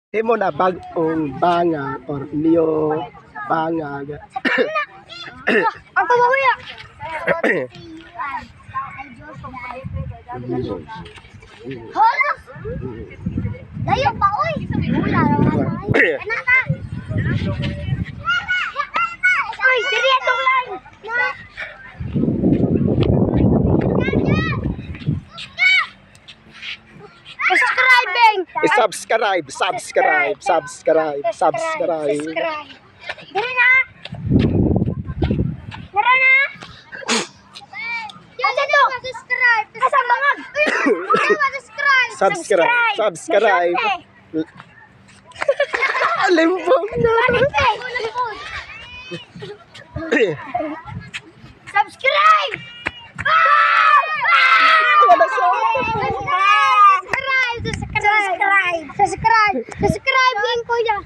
Himo na bag-ong bangag or niyo bangag. Ako mamaya. Hala! Layo pa, oy! Wala naman. Kanaka! Oy, diri atong lang! Subscribing! Subscribe. Diri na! Diri na! Asa to? Subscribe! Asa bangag? Subscribe. Limbong na. Subscribe! Subscribe din kuya.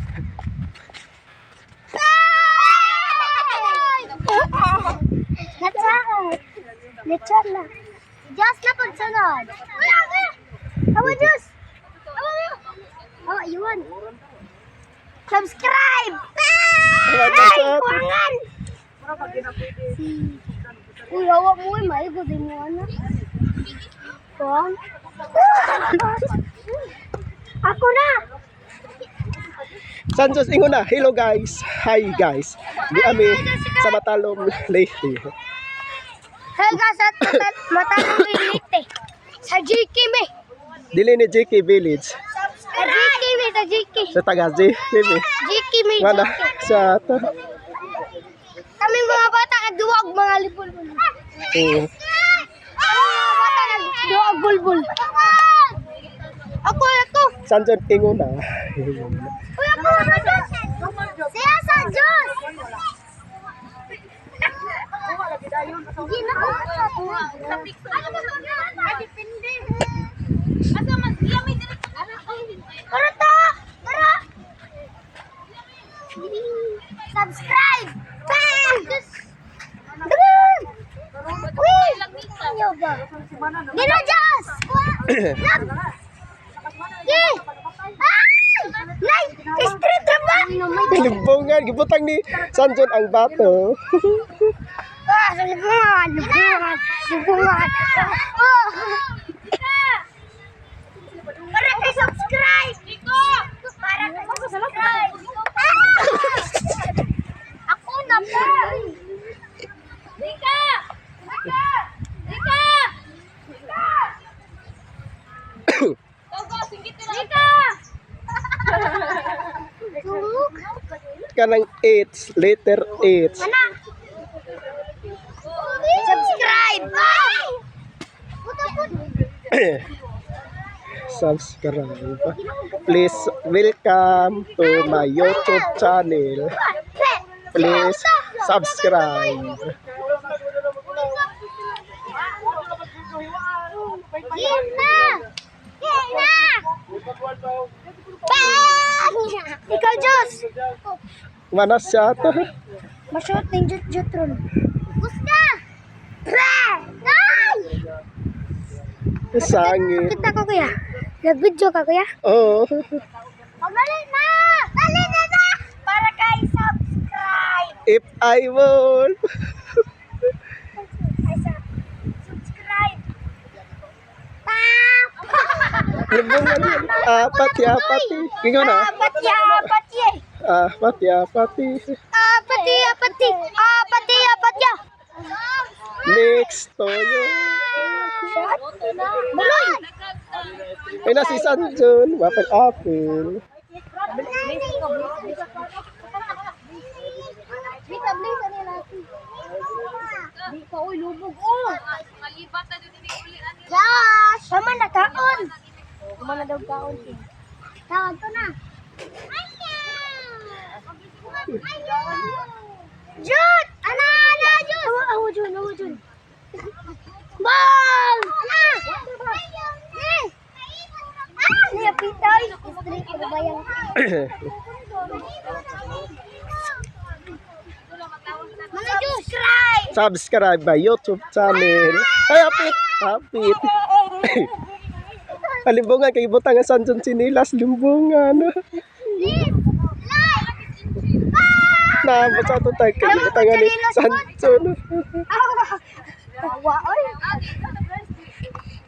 Lechon na. Diyos na pagsunod. Awa Diyos. Awa yun. Subscribe! Ay, kuwangan! Uy, awa mo eh. Maigo din mo ano. Kuwang. Ako na! Santos ingon na. Hello guys. Hi guys. Di ami sa Matalom Leyte. Hey guys, at matanong ilite. Sa JK me. Dili ni JK Village. Sa JK me, sa JK. Sa taga JK. JK me, Wala JK. sa to. Kaming mga bata nagduwag mga libul-bul. Kaming mga bata nagduwag bulbul. Ako. Santos ingon na. Uy, ako na Diyos. Siya sa Diyos. Sige na ko. Ano ba mga? Depende. Asa mas yummy din. Tara to. Tara. Subscribe. Bang. Uy. Ano ba? Dino Diyos. Ay! Nay! Street ba? Limbongan gibutang ni Santos ang bato. Libungan. Para kay subscribe. Para kay subscribe. Ako na po. Rika! Rika! Tulog. Kanang 8, letter 8. Mana? Subscribe! Ay! Subscribe. Please welcome to my YouTube channel. Please subscribe. Gina! Bang! Ikaw, Diyos! Mana siya to? Masyot ng jutron. Gusta! Ay! Sangit. Kita ko, kuya. Nag-video ka, kuya? Oh. Dali na! Dali na! Para kay subscribe! If I will. Subscribe! Limbongan apat ya. Ingon na. Apati! Apat ya. Next toyo. Buloy! Ay na si Sanjon. Wapag apple. Josh! Sama na kaon! Sama na daw kaon. Kaon to na. Jud! Ana, Jud! Awo, Jud. Ball! Ana! Niya pitay. Street ko bayang. Mga subscribe! Subscribe by YouTube channel. Ay, apit. Limbongan kay butang ang Sanjon Sinilas. Limbongan. na basta to tag tangan ni Sanson. Wa oy.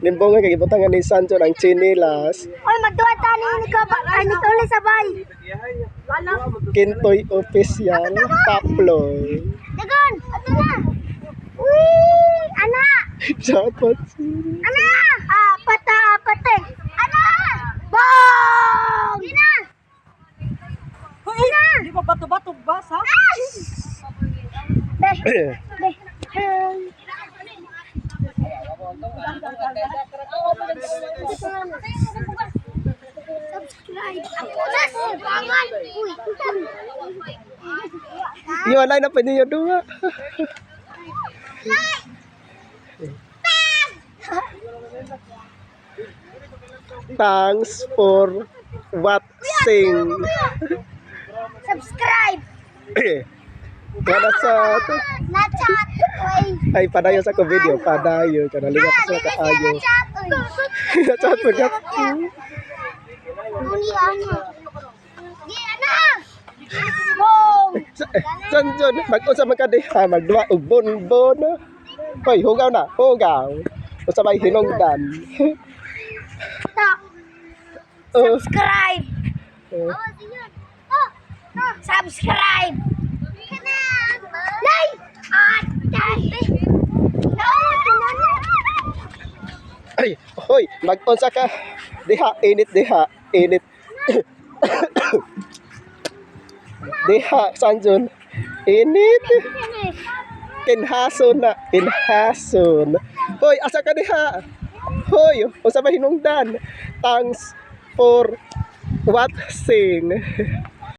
Limbong kay gibutangan ni Sanson ang chinilas. Oy magduwa tani ni ka ba ay ni tuloy sabay. Kintoy official Kaploy. Dagon, ato na. Uy, ana. Dapat Ana! Apat eh. Ana! Bong! Ina! Ina! Di ba bato-bato ba sa? Be. Subscribe. Bangan. Uy. Yo alay na pa niyo duha. Thanks for watching. Subscribe. Wala sa Na-chat. Uy. ay padayo sa ko video, padayo kana ligat sa kaayo. Na-chat. Uy. Chat po gat. Muni ano. Di ana. Bong! Sanjon, mag-usa man ka diha, magduwa og bonbon. Hoy, hugaw na, hugaw. Usa may hinungdan. Ta. Oh, Subscribe. oh. Subscribe. Like. Ay, hoy, mag-unsa ka diha, init diha, init. Diha, Sanjon. Init. Kinhason na, kinhason. Hoy, asa ka diha? Hoy, usa may hinungdan. Thanks for watching.